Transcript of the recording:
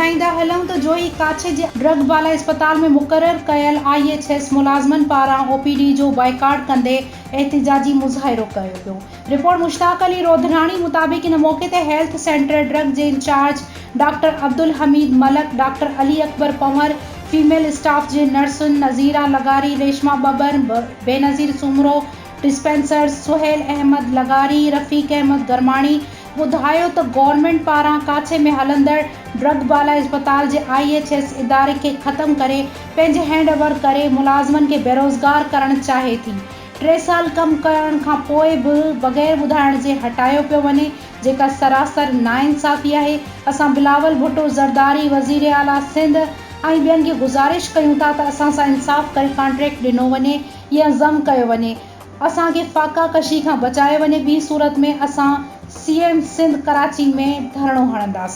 ٻڌائيندا هلون ته جوهي ڪاڇي جي ڊرگ بالا اسپتال ۾ مقرر ڪيل I H S ملازمن پاران او پي ڊي جو بائيڪاٽ ڪندي احتجاجي مظاهرو ڪيو ويو. رپورٽ مشتاق علي روڌراڻي مطابق ان موقعي تي هيلٿ سينٽر ڊرگ جي incharge doctor Abdul Hameed Malik, doctor Ali Akbar Panhwar, female staff جي نرسن نظيره لغاري، ريشما ٻٻر، بينظير سومرو، ڊسپينسر سهيل احمد لغاري، رفيق احمد گرماڻي ٻڌايو ته گورنمينٽ پاران ڪاڇي ۾ هلندڙ ڊرگ بالا اسپتال جي I H S اداري کي ختم ڪري پنهنجي هينڊ اوور ڪري ملازمن کي بيروزگار ڪرڻ چاهي ٿي ٽي سال ڪم ڪرڻ کان پوء به بغير ٻڌائڻ جي هٽايو پيو وڃي جيڪا سراسر ناانصافي آهي اسان بلاول ڀٽو زرداري وزير اعليٰ سنڌ ۽ ٻين کي گذارش ڪيون ٿا ته اسان سان انصاف ڪري ڪانٽريڪٽ ڏنو وڃي يا ضم ڪيو وڃي اسان کي فاقا ڪشي کان بچايو وڃي ٻي صورت ۾ اسان سي ايم سنڌ ڪراچي ۾ ڌرڻو هڻنداسين.